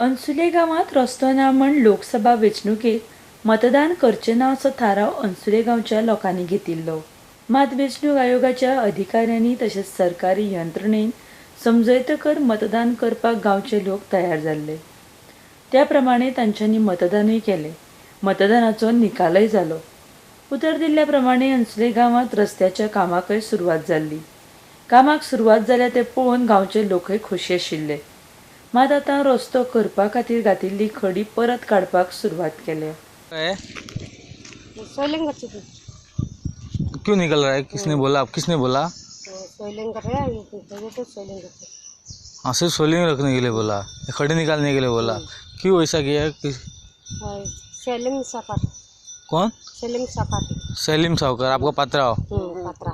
अन्सुले गांवांत रस्तो ना म्हण लोकसभा वेंचणुकेंत मतदान करचें ना असो थाराव अन्सुले गांवच्या लोकांनी घेतिल्लो. मात वेंचणूक आयोगाच्या अधिकाऱ्यांनी तशेंच सरकारी यंत्रणेन समजयतकर मतदान करपाक गांवचे लोक तयार जाल्ले. त्या प्रमाणे तांच्यांनी मतदानूय केलें. मतदानाचो निकालय जालो. उतर दिल्ल्या प्रमाणे अन्सुले गांवांत रस्त्याच्या कामाकय सुरवात जाल्ली. कामाक सुरवात जाल्या तें पळोवन गांवचे लोकय खोशी आशिल्ले. मात आतां रस्तो करपा खातीर घातिल्ली खडी परत काडपाक सुरवात केल्या. है। सोइलिंग कर चुकी। क्यों निकल रहा है? किसने बोला? आप किसने बोला? सोइलिंग कर रहे हैं ये तो सोइलिंग करते। हाँ, सिर्फ सोलिंग रखने के लिए बोला, खड़े निकालने के लिए बोला? क्यों ऐसा किया है? सेलिंग साकार। कौन? सेलिंग साकार। सलीम सावकर आपका पात्रा हो? पात्रा।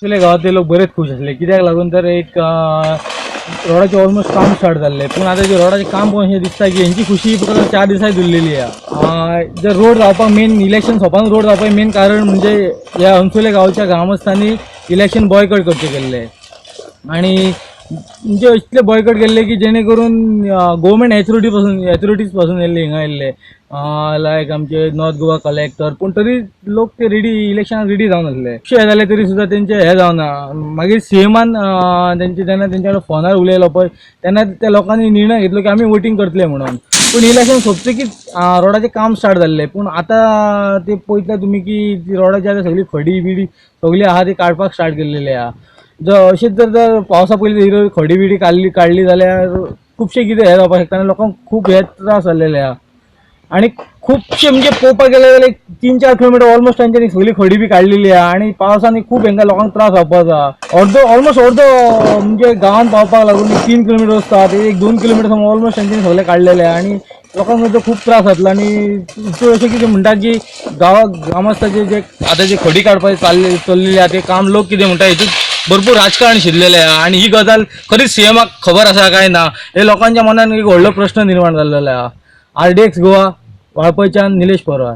तुले गांवांतले लोक बरेच खुश आसले, कित्याक लागून तर एक रोडाचें ऑलमोस्ट काम स्टार्ट जाल्लें. पूण आतां जे रोडाचें काम पळोवन अशें दिसता की हेंची खुशी फक्त 4 दिसांच उरलेली आहा. जर रोड जावपाक मेन इलेक्शन सोंपान रोड जावपाक मेन कारण म्हणजे ह्या अन्सुले गांवच्या ग्रामस्थांनी इलेक्शन बॉयकट करचें केल्लें आनी म्हणजे इतले बॉयकट केल्ले की जेणे करून गोवोरमेंट एथॉरिटी पासून एथॉरिटीज पासून येयल्ले हिंगा येयल्ले, लायक आमचे नॉर्थ गोवा कलेक्टर, पूण तरी लोक ते रेडी इलेक्शनाक रेडी जावनासले. अशें जालें तरी सुद्दां तेंचें हें जावना. मागीर सीएमान तेंचे जेन्ना तेंच्या कडेन फोनार उलयलो पळय तेन्ना त्या लोकांनी निर्णय घेतलो की आमी वोटींग करतले म्हणून. पूण इलेक्शन सोंपतकीच रोडाचें काम स्टार्ट जाल्लें. पूण आतां ते पळयतले तुमी की ती रोडाची आतां सगळी खडी बिडी सगळी आहा ती काडपाक स्टार्ट केल्लेली आहा. जर अशेंच जर जर पावसा पयलीं जर खडी बिडी काडली जाल्यार खुबशें कितें हें जावपाक शकता आनी लोकांक खूब हे त्रास जाल्लेले आहा. आनी खुबशे म्हणजे पळोवपाक गेले जाल्यार 3-4 किलोमिटर ऑलमोस्ट तांच्यांनी सगळी खडी बी काडलेली आहा आनी पावसांनी खूब हेंकां लोकांक त्रास जावपाचो आहा. अर्दो ऑलमोस्ट अर्दो म्हणजे गांवांत पावपाक लागून 3 किलोमिटर आसता ते 1-2 किलोमिटर ऑलमोस्ट तांच्यांनी सगळें काडलेलें आहा आनी लोकांक ताचो खूब त्रास जातलो. आनी चड अशें कितें म्हणटा की गांवाक ग्रामस्थाचे जे आतां जे खडी काडपाचें चल्लेली आहा ते काम लोक कितें म्हणटा हेतून भरपूर राजकारण शिरलेलें आहा आनी ही गजाल खरीच सीएमाक खबर आसा काय ना हे लोकांच्या मनान एक व्हडलो प्रश्न निर्माण जाल्लेलो आहा. आरडीएक्स गोवा, वाळपयच्यान निलेश परवार.